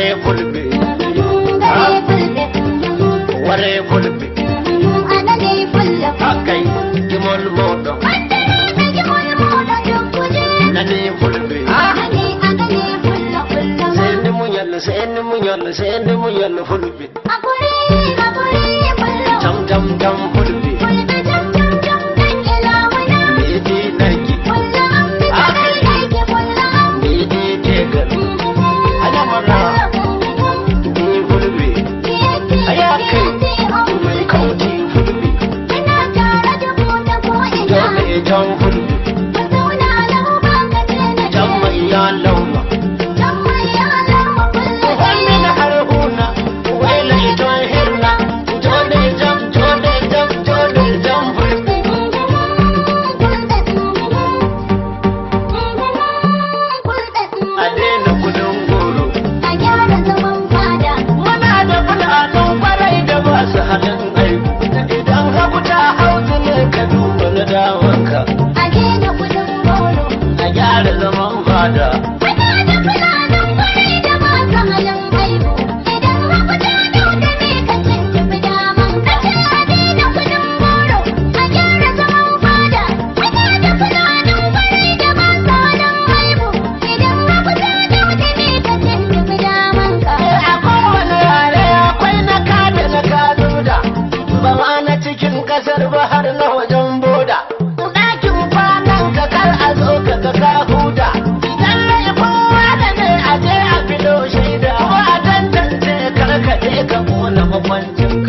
Ware Fulbe, ware Fulbe, akai gimol moɗon, nani Fulbe. Seni munyal, seni munyal, seni munyal Fulbe. Jam jam jam Fulbe, midi nagi, midi tegal, alamara, ni Fulbe, ayakai, mai kauti Fulbe, dole jam Fulbe, jam mai ya lauma. Wannan harhuna, waila ito hirna, dole jam, dole jam, dole jam Fulbe. A daina kudin goro. A gyara zaman fada. Muna da fulanin kwarai da ba su halin aibu. Idan hagu ta hautu ne ka duba na damanka. A daina kudin goro. A gyara zaman fada. Muna da fulanin kwarai da ba su halin aibu. Idan hagu ta dauda ne ka tuntuɓi daman ka. Ce a daina kudin goro. A gyara zaman fada. Muna da fulanin kwarai da ba su halin aibu. Idan hagu ta dauda ne ka tuntuɓi daman ka. A kowane yare akwai na kada na kaduda. Ba ma na cikin kasar ba har na wajen boda. Ɗakin kwanan ka kar a zo ka ga ka huta. Idan laifin wane ne a je a filo shaida. Ko a tantance kar ka je ka kona makwancinka.